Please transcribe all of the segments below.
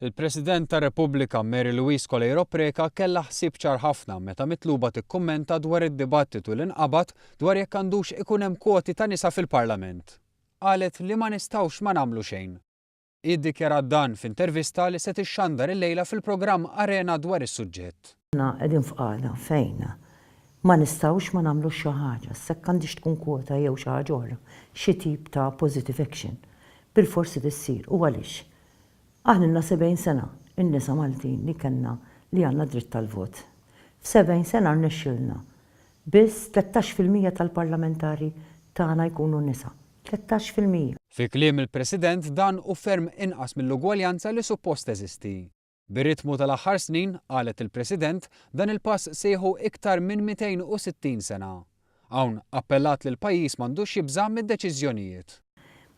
Il-President tar-Repubblika Mary Louise Coleiro Preca kellha ħsieb ċar ħafna meta mitluba tikkummenta dwar id-dibattitu li nqabad dwar jekk għandux ikun hemm kwoti ta' nisa fil-Parlament. Qalet li ma nistgħux ma nagħmlu xejn. Hi ddikjarat dan f'intervista li se tixxandar illejla fil-programm Arena dwar is-suġġett. Aħna qegħdin f'qagħda fejn ma nistgħux ma nagħmlux xi ħaġa, issa jekk għandhiex tkun kwota jew xi ħaġa oħra, xi tip ta' positive action bilfors trid issir u għaliex? Aħna ilna 70 sena, in-nisa Maltin li kellna li għandna dritt tal-vot. F'70 sena rnexxielna biss 13% tal-parlamentari tagħna jkunu nisa. 13%. Fi kliem il-President dan hu ferm inqas mill-ugwaljanza li suppost teżisti. Bir-ritmu tal-aħħar snin, qalet il-President, dan il-pass se jieħu iktar minn 260 sena. Hawn, appellat li l-pajjiż m'għandux jibża' mid-deċiżjonijiet.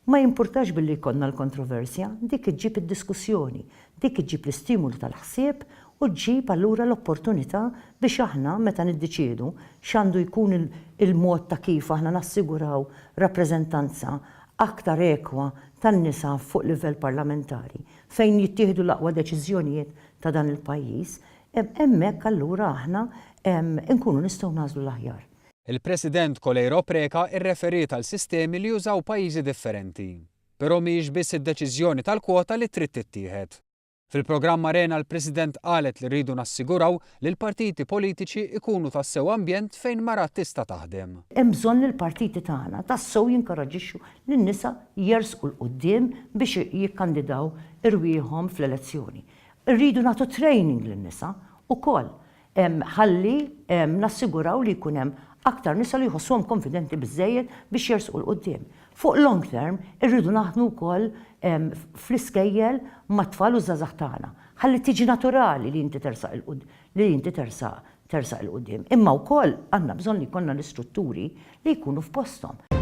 Ma jimpurtax billi jkollna l-kontroversja, dik iġġib id-diskussjoni, dik iġġib l-istimulu tal-ħsieb u ġġib allura l-opportunità biex aħna meta niddeċiedu x'għandu jkun il-mod ta' kif aħna nassiguraw rappreżentanza aktar ekwa tan-nisa fuq livell parlamentari fejn jittieħdu l-aqwa deċiżjonijiet ta' dan il-pajjiż, hemmhekk allura aħna nkunu nistgħu nagħżlu l-aħjar. Il-President Coleiro Preca rreferiet għal sistemi li jużaw pajjiżi differenti. Però mhijiex biss id-deċiżjoni tal-kwota li trid tittieħed. Fil-programm Arena l-President qalet li rridu nassiguraw li l-partiti politiċi jkunu tassew ambjent fejn mara tista' taħdem. Hemm bżonn li l-partiti tagħna tassew jinkoraġġixxu lin-nisa jersqu 'l quddiem biex jikkandidaw irwieħhom fl-elezzjoni. Irridu nagħtu training lin-nisa ukoll ħalli nassiguraw li jkun hemm aktar nisa li jħossuhom konfidenti biżżejjed biex jersqu 'l quddiem. Fuq long term irridu naħdmu wkoll fl-iskejjel mat-tfal u ż-żgħażagħ tagħna ħalli tiġi naturali li inti tersaq 'il li inti tersaq tersaq 'il quddiem. Imma wkoll għandna bżonn li jkollna l-istrutturi li jkunu f'posthom.